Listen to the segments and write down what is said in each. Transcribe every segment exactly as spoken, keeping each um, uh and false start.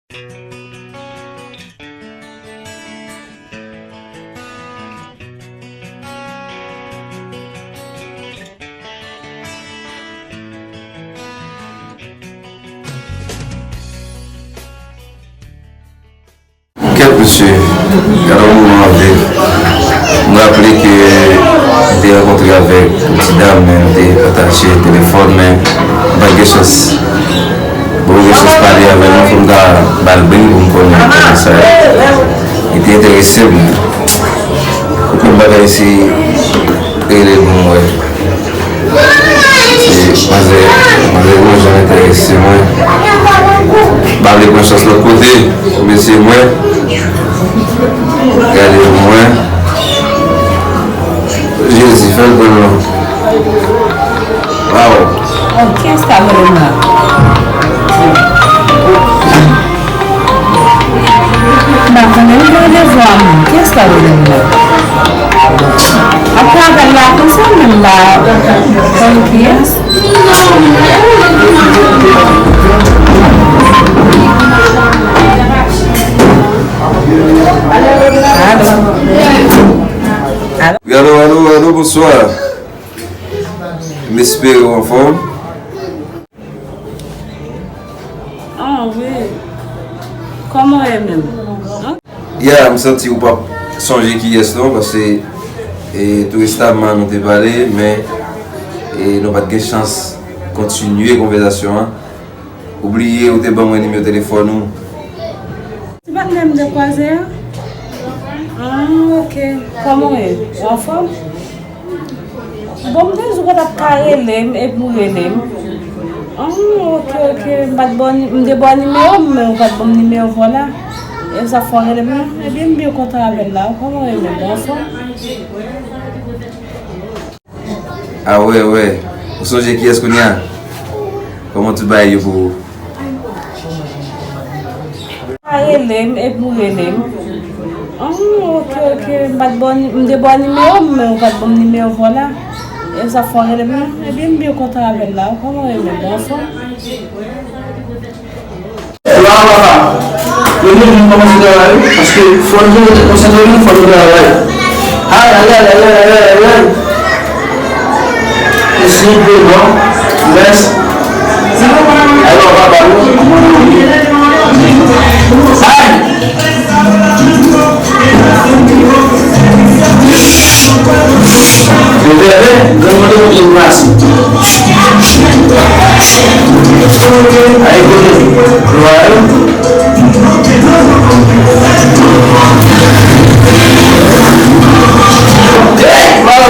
Kèt mesye, gade yon moman anpil. M raple ke m te rankontre avèk yon ti dam, men m te pataje telefòn, men m pa t gen chans. Bon, m gen chans pale avè l, non, fò m ta ba l bri pou m konnen kòman sa ye. Li te enterese m. Ou konn bagay se rele l pou m wè. Se manzè, manzè gon jan enterese mwen. M pa vle pran chans lòt kote, mesye mwen. Gade pou mwen. Jezi, fè l pou nou. Waw. Oh, kiyès k ap rele m la? M pa konnen, m pran devwa m. Kiyès k ap rele m la? Ap travay la konsa, men m pa konn kiyès. Alo. Alo. Wi, alo, alo, alo, bonswa. M espere w anfòm. Ah, wi. Kòman w ye menm? An? Ya, m santi ou p ap sonje kiyès non, paske, e, tou restaman nou te pale, men, e, nou pa t gen chans kontinye konvèsasyon an. Ou bliye ou te ban mwen nimewo telefòn ou. Se pa t menm de kwaze a? Ah, ok. Kòman w ye? Ou anfòm? Bon, m te di w pa t ap ka rele m epi w rele m. Ah, ok, ok. M pa t ba w ni-, m te ba w nimewo m, men ou pa t ban m nimewo vòlè. E sa fè w rele m non? Ebyen, m byen kontan avè l la. Kòman w ye menm? Ou anfòm? A wè, wè. Ou sonje kiyès kounye a? Kòman tout bagay yo pou ou? Pa rele m, epi w rele m. Ah, ok, ok. M pa t ba w ni-, m te ba w nimewo m, men ou pa t ban m nimewo vòlè. E sa fè w rele m non? Ebyen, m byen kontan avè l la. Kòman w ye menm? Ou anfòm? Ou la papa. Yo menm nou kòmanse travay wi, paske fò nou konsantre nou, fò nou travay. Ay, ay, ay. Mesye, bon, mès. Ay, papa, papa. Ay. Yo bèbè, granmoun yo vin pase. Ay, kote, lwa yo. Hey, bro!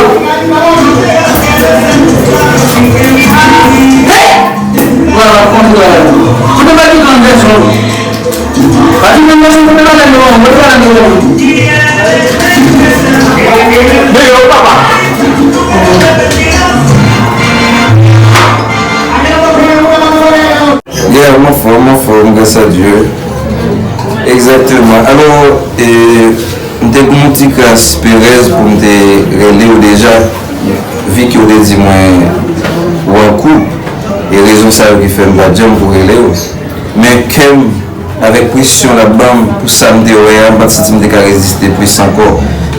Hey! Bro, kote w al? Kote w al? Kote w al? Yeah, m anfòm, m anfòm, grâce à Dieu. Egzakteman. Alò, e, m te gen yon ti kras perèz pou m te rele w deja, vi ke w te di mwen w an koup, e rezon sa yo ki fè m pa t janm pou rele w. Men kè m avèk presyon l ap ban m pou sa m te wè a, m pa t santi m te ka reziste plis ankò.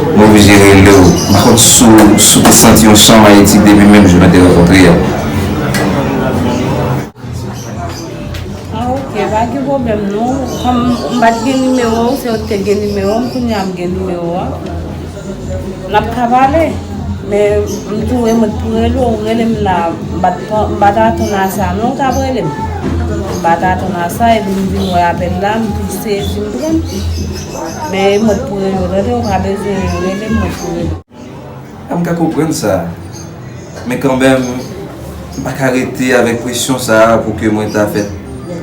M oblije rele w. M pa konn si w, si w te santi yon chanm Ayiti depi menm jou nou te rankontre a. Ah, ok, pa gen pwoblèm non. Kòm m pa t gen nimewo w, se ou ki te gen nimewo m, kounye a m gen nimewo a. N ap ka pale, men m tou remèt pou rele w, ou rele m la, m pa t pran, m pa t atann a sa non, ou t ap rele m. M pa t atann a sa, epi m vin wè apèl la, m tou sezi, m pran. Men remèt pou rele w, tande, ou pa bezwen rele m, mwen pou rele w. A, m ka konprann sa. Men kanmenm, m pa ka rete avèk presyon sa a pou ke mwen ta fè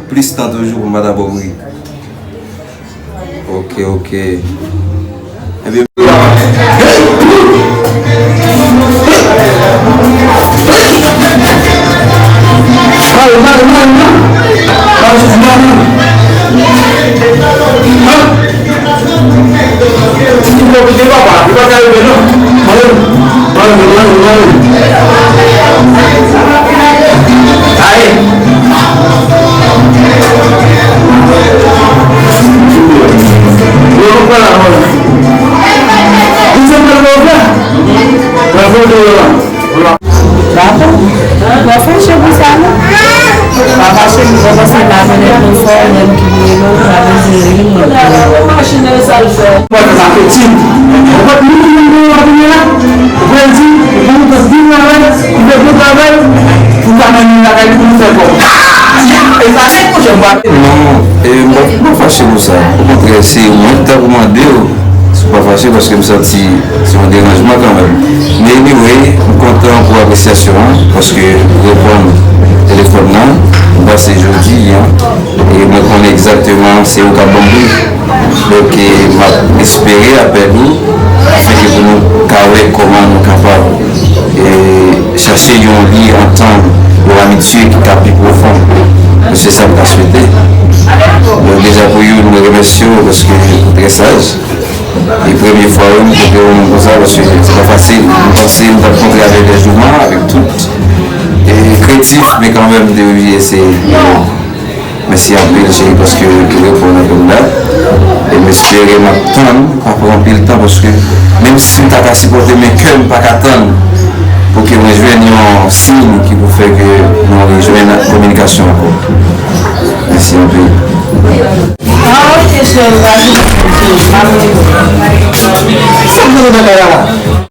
plis tan toujou pou m pa ta ba w bri. Ok, ok. Ebyen, Lè m ki vini, mwen pa bezwen ri, mwen pa. Mwen fè sa fè. Ou konn moun moun moun moun moun la? Ou konn di, ou konn moun moun moun moun ou fè bon travay, ou ka mennen lakay pou nou fè kòb. E sa se pou jèn pa. Non, e m pa, m pa fache pou sa. Okontrè, se mwen ki ta pou mande w si w pa fache, paske m santi se yon deranjman kanmenm. Men anyway, m kontan pou apresyasyon an, paske ou reponn telefòn nan, m panse jodi a, e mwen konnen egzakteman se ou k ap ban m pri. Donk, e, m ap espere apèl ou, afenke pou nou ka wè kòman nou kapab, e, chache yon lye antann, yon amitye ki ka pi pwofon. Se sa m ka swete. Donk, deja pou youn, mwen remèsye w paske ou trè saj. E premye fwa, wi, m kontre yon moun konsa, paske se pa fasil. M panse m t ap kontre avèk Dèjouman, avèk tout, e, krentif, men kanmenm, m te oblije eseye. Mèsi anpil, cheri, paske ou reponn apèl la. E m espere m ap tann, pa pran anpil tan, paske menm si m ta ka sipòte, men kè m pa ka tann pou ke mwen jwenn yon siy ki pou fè ke nou rejwenn kominikasyon ankò. Mèsi anpil. Sa k fè nou nan kay la la?